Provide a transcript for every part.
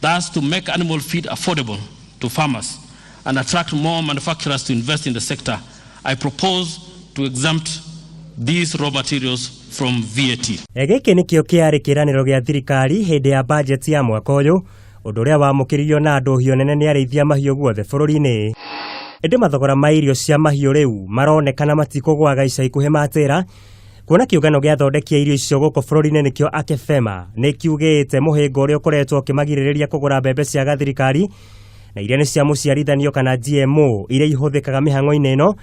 Thus, to make animal feed affordable to farmers and attract more manufacturers to invest in the sector, I propose to exempt these raw materials from VAT. Gĩkĩ nĩkĩo kĩarĩ kĩĩranĩro gĩa thirikari hĩndĩ ya bajeti ya mwaka ũyũ, ũndũ ũrĩa wamũkĩririo na ndũhio nene nĩ arĩithia mahiũ guothe bũrũri-inĩ. Ĩndĩ mathogora ma irio cia mahiũ rĩu maronekana matikũgũaga ica ikuhĩ matĩra, kuona kĩũngano gĩa athondeki a irio icio gũkũ bũrũri-inĩ nĩkĩo AKEFEMA nĩ kiugĩte mũhĩnga ũrĩa ũkoretwo ũkĩmagirĩrĩria kũgũra mbembe cia gathirikari na iria nĩ cia mũciarithanio kana GMO iria ihũthĩkaga mĩhang'o-inĩ ĩno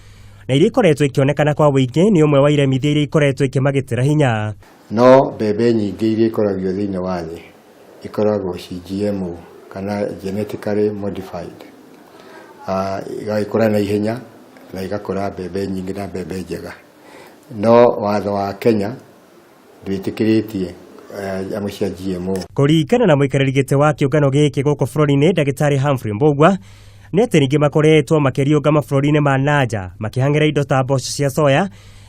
na iria ikoretwo ikĩonekana kwa ũingĩ nĩ ũmwe wa iremithia iria ikoretwo ikĩmagitĩra hinya. No mbembe nyingĩ iria ikoragio thĩinĩ wa thĩ ikoragwo ci GMO kana genetically modified, igagĩkũra na ihenya na igakũra mbembe nyingĩ na mbembe njega. No watho wa Kenya ndwĩtĩkĩrĩtie nyamũ cia GMO. Kũringana na mũikarĩri gĩtĩ wa kĩũngano gĩkĩ gũkũ bũrũri-inĩ Ndagĩtarĩ Humphrey Mbũgua, nĩ atĩ ningĩ makoretwo makĩriũnga mabũrũri-inĩ ma nanja makĩhang'ĩra indo ta mboco cia soya,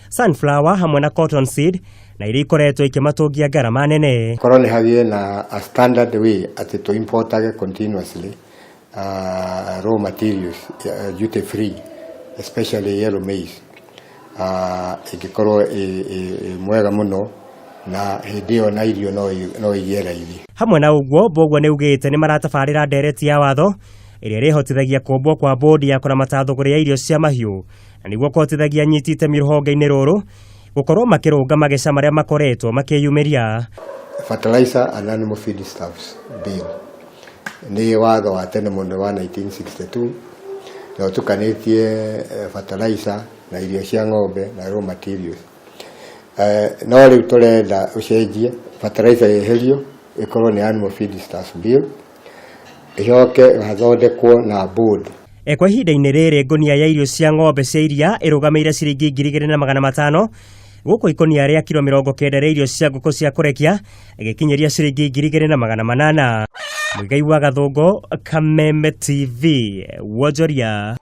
sunflower hamwe na cotton seed na iria ikoretwo ikĩmatũngia ngarama nene. Korwo nĩ hagĩe na a standard way atĩ tũ importage continuously raw materials duty free, especially yellow maize, ĩngĩkorwo ĩ mwega mũno na hĩndĩ ĩyo na irio no igĩe raithi. Hamwe na ũguo, Mbũgua nĩ ugĩte nĩ maratabarĩra ndereti ya watho ĩrĩa ĩrĩhotithagia kũmbwo kwa bodi ya kũramata thũgũrĩ ya irio cia mahiũ na nĩguo kũhotithagia anyiti itemi rũhonge-inĩ rũrũ gũkorwo makĩrũnga mageca marĩa makoretwo makĩyumĩria. Fertilizer and Animal Feedstuffs Bill nĩ watho wa tene mũno wa 1962 na ũtukanĩtie fertilizer na irio cia ng'ombe na raw materials. No rĩu tũrenda ũcenjie fertilizer yeherio ĩkorwo nĩ Animal Feedstuffs Bill, ĩcoke hathondekwo na board. Kwa ihinda-inĩ rĩrĩ, ngũnia ya irio cia ng'ombe cia iria ĩrũgamĩire ciringi 2500, gũkũ ikũnia rĩa kiro 90 rĩa irio cia ngũkũ cia kũrekia ĩgĩkinyĩria ciringi 2800. Mũigai wa Gathũngũ, Kameme TV, wonjoria.